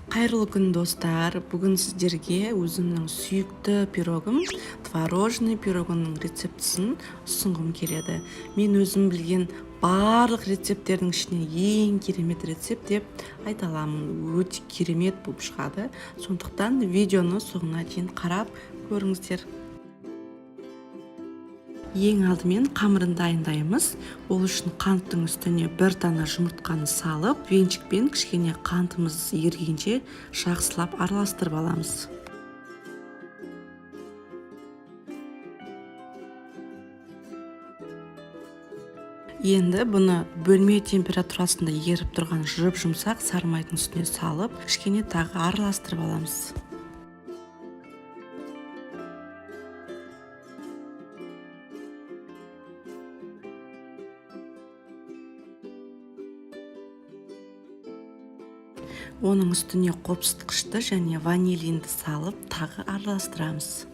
Қайырлы күн, достар! Бүгін сіздерге өзімнің сүйікті пирогым, творожный пирогының рецептісін ұсынғым келеді. Мен өзім білген барлық рецепттердің ішінен ең керемет рецепт деп айта аламын. Өте керемет болып шығады, сондықтан видеоны соңына дейін қарап көріңіздер. Ең алдымен қамырын дайындаймыз. Ол үшін қанттың үстіне бір дана жұмыртқаны салып, венчикпен кішкене қантымыз ергенше жақсылап араластырып аламыз. Енді бұны бөлме температурасында еріп тұрған жұп-жұмсақ сары майдың үстіне салып, кішкене тағы араластырып аламыз. Оның үстіне қопсытқышты және ванилинді салып, тағы араластырамыз.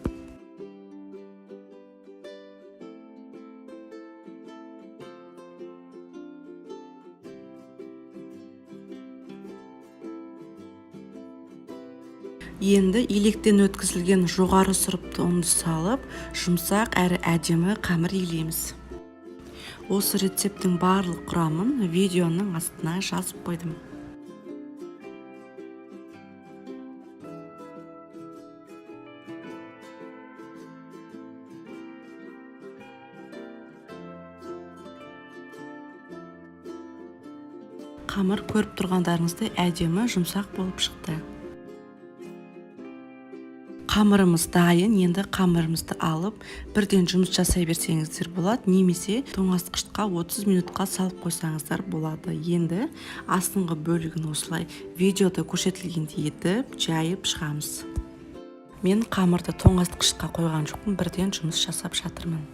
Енді електен өткізілген жоғары сұрыпты ұнды салып, жұмсақ әрі әдемі қамыр илейміз. Осы рецепттің барлық құрамын видеоның астына жазып қойдым. Қамыр көріп тұрғандарыңыздай әдемі жұмсақ болып шықты. Қамырымыз дайын. Енді қамырымызды алып, бірден жұмыс жасай берсеңіздер болады, немесе тоңазытқышқа 30 минутқа салып қойсаңыздар болады. Енді астыңғы бөлігін осылай видеода көрсетілгендей етіп жайып шығамыз. Мен қамырды тоңазытқышқа қойған жоқпын, бірден жұмыс жасап жатырмын.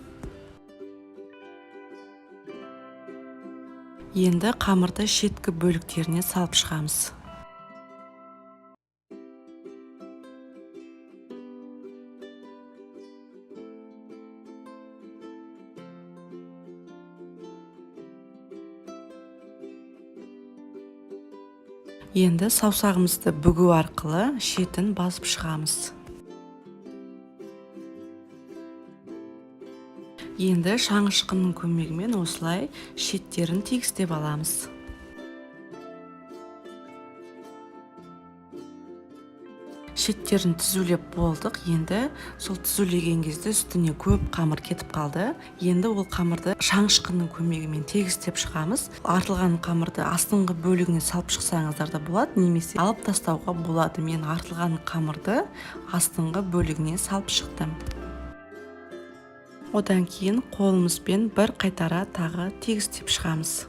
Енді қамырды шеткі бөліктеріне салып шығамыз. Енді саусағымызды бүгу арқылы шетін басып шығамыз. Енді шаңышқының көмегімен осылай шеттерін тегістеп аламыз. Шеттерін түзулеп болдық. Енді сол түзулеген кезде үстіне көп қамыр кетіп қалды. Енді ол қамырды шаңышқының көмегімен тегістеп шығамыз. Артылған қамырды астыңғы бөлігіне салып шықсаңыздар да болады, немесе алып тастауға болады. Мен артылған қамырды астыңғы бөлігіне салып шықтым. Одан кейін қолымызбен бір қайтара тағы тегістеп шығамыз.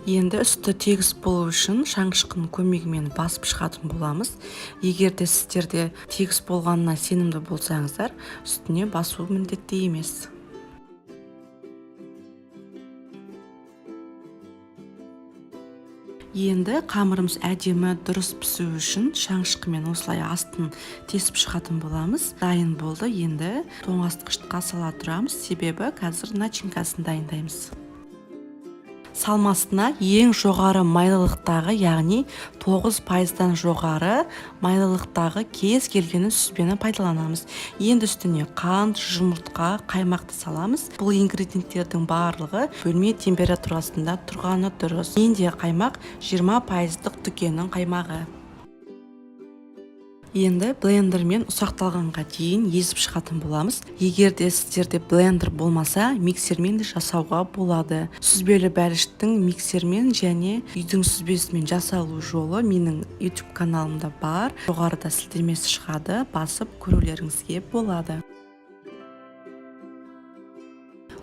Енді үсті тегіс болу үшін шаңышқының көмегімен басып шығатын боламыз. Егер де сіздерде тегіс болғанына сенімді болсаңыздар, үстіне басу міндетті емес. Енді қамырымыз әдемі дұрыс пісу үшін шаңышқымен осылай астын тесіп шығатын боламыз. Дайын болды. Енді тоңазытқышқа сала тұрамыз, себебі қазір начинкасын дайындаймыз. Салмасына ең жоғары майлылықтағы, яғни 9%-дан жоғары майлылықтағы кез келгені сүзбені пайдаланамыз. Енді үстіне қант, жұмыртқа, қаймақты саламыз. Бұл ингредиенттердің барлығы бөлме температурасында тұрғаны дұрыс. Менде қаймақ 20%-лық дүкеннің қаймағы. Енді блендермен ұсақталғанға дейін езіп шығатын боламыз. Егер де сіздерде блендер болмаса, миксермен де жасауға болады. Сүзбелі бәліштің миксермен және үйдің сүзбесімен жасалу жолы менің YouTube каналымда бар. Жоғарыда сілтемесі шығады, басып көрулеріңізге болады.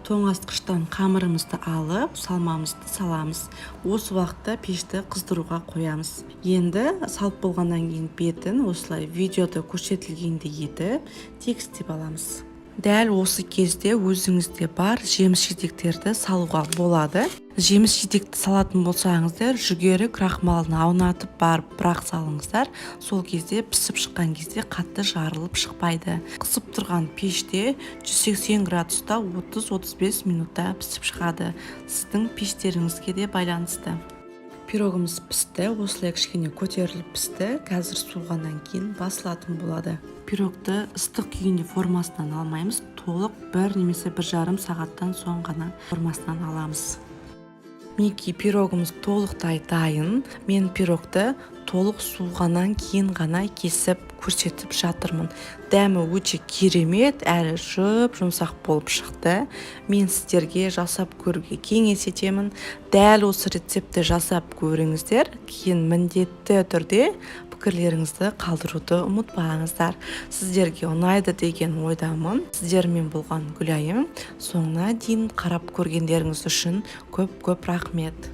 Тоңазытқыштан қамырымызды алып, салмамызды саламыз. Осы уақытта пешті қыздыруға қоямыз. Енді салып болғаннан кейін бетін осылай видеода көрсетілгендей етіп тегістеп аламыз. Дәл осы кезде өзіңізде бар жеміс жидектерді салуға болады. Жеміс жидекті салатын болсаңыздар, жүгері крахмалын аунатып барып, бірақ салыңыздар. Сол кезде пісіп шыққан кезде қатты жарылып шықпайды. Қызып тұрған пеште 180 градуста 30-35 минутта пісіп шығады, сіздің пештеріңізге де байланысты. Пирогымыз пісті, осылай кішкене көтеріліп пісті. Қазір суығаннан кейін басылатын болады. Пирогты ыстық күйінде формасынан алмаймыз, толық 1 немесе 1,5 сағаттан соң ғана формасынан аламыз. Мінекей, пирогымыз толықтай дайын. Мен пирогты толық суығаннан кейін ғана кесіп көрсетіп жатырмын. Дәмі өте керемет әрі жұп жұмсақ болып шықты. Мен сіздерге жасап көруге кеңес етемін. Дәл осы рецептті жасап көріңіздер, кейін міндетті түрде пікірлеріңізді қалдыруды ұмытпаңыздар. Сіздерге ұнайды деген ойдамын. Сіздермен болған Гүлайым. Соңына дейін қарап көргендеріңіз үшін көп көп рахмет.